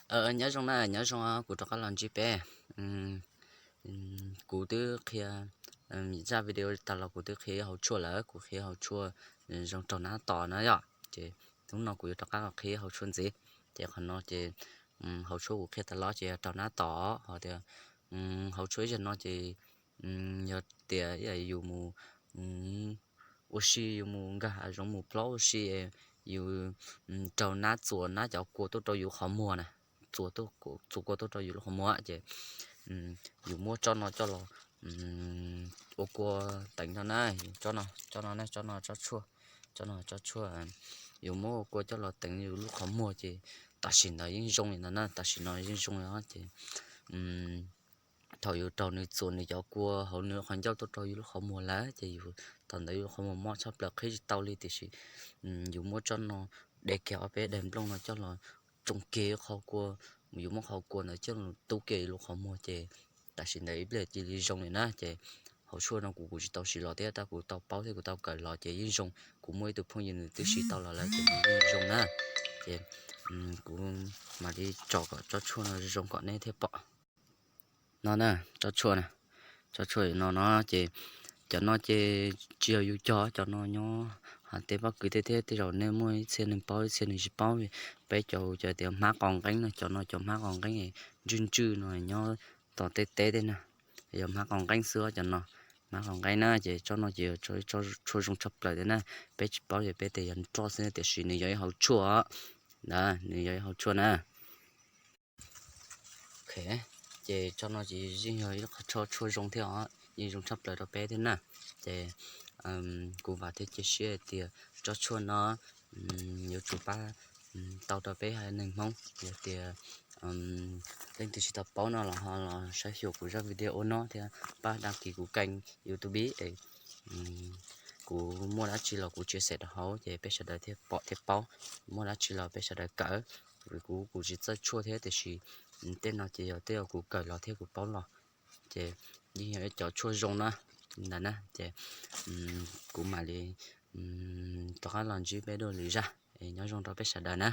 Nyob zoo na, nyob zoo, kuv rov qab los ntsib peb. Kuv twb qhia, zaj video tas los kuv twb qhia hauv tshuaj lawm, kuv qhia hauv tshuaj zoo raug nab tom na yom. Ces hnub no kuv yuav rov qab qhia hauv tshuaj ntxiv. Ces qhov no ces hauv tshuaj kuv qhia tas los ces yog raug nab tom, ho tias hauv tshuaj ib zaug no ces yog tias yus mus ua si, yus mus nkag hav zoov mus plob ua si, yus raug nab txuas, nab cov kua tuaj rau yus qhov muag na, txuas kua tuaj rau yus lub qhov muag ces yus muab tsob no coj los ua kua teev no na, tsob no, tsob no na, tsob no tsob tshuaj, tsob no tsob tshuaj, yus muab ua kua coj los teev yus lub qhov muag ces tam sim ntawd yeej zoo li ntawd na, tam sim no yeej zoo li ces thaum yus raug nws txuas nws cov kua hauv nws qhov ncauj tuaj rau yus lub qhov muag lawm ces yus thaum ntawd yus lub qhov muag mob tshaj plaws qhib tsis tau li, tiam sis yus muab tsob no de kiag ob peb daim nplooj no coj los tsoo kiag qhov kua, yus muab qhov kua ntawd coj los tub kiag yus lub qhov muag ces tam sim ntawd ib pliag cia li zoo li na. Ces hauv tshuaj no kuv kuv tsis tau siv los thiab, tab kuv tau paub thiab kuv tau kawm los ces yeej zoo. Kuv muaj ib tug phooj ywg nws twb siv tau los lawm ces nws yeej zoo na. Ces kuv mam li tso kom tsob tshuaj no zoo kom nej thiaj pom. No na, tsob tshuaj, tsob tshuaj no no ces cov no ces tsis yog yus cog, cov no nyob hauv tej pob kws tej thiab, tej zaum nej muaj ib txhia neeg paub ib txhia neeg tsis paub. Peb cov cov tias hmab qos nqeeb no, cov no cov hmab qos nqeeb ntswj ntswj no nyob tom tej teb tej na, yog hmab qos nqeeb xwb cov no. Hmab qos nqeeb na ces tsob no ces yog tsob tshuaj zoo tshaj plaws thiab na. Peb tsis paub ces peb tias yog nroj xwb tiam sis nws yog ib hauv tshuaj, nws yog ib hauv tshuaj na. Ces tsob no ces yeej yog ib qho tshuaj zoo thiab os, yeej zoo tshaj plaws rau peb thiab na. Ces kuv vam thiab cia siab hais tias tsob tshuaj no yuav tsum pab tau rau peb haiv neeg Hmoob. Yog tias leej twg tsis tau paub no los ho los saib xyuas kuv zaj video ua no thiab pab đăng ký kuv kênh YouTube es kuv muaj dab tsi los kuv chia sẻ rau hauv ces peb sawv daws thiaj pom thiaj paub, muaj dab tsi los peb sawv daws kawm. Kuv kuv tsis txawj tshuaj thiab tiam sis tej no ces yog tej uas kuv kawm los thiab kuv paub los, ces yeej yog ib cov tshuaj zoo na. Ntawd na ces kuv mam li rov qab los ntsib peb dua lwm zaj, nyob zoo rau peb sawv daws na.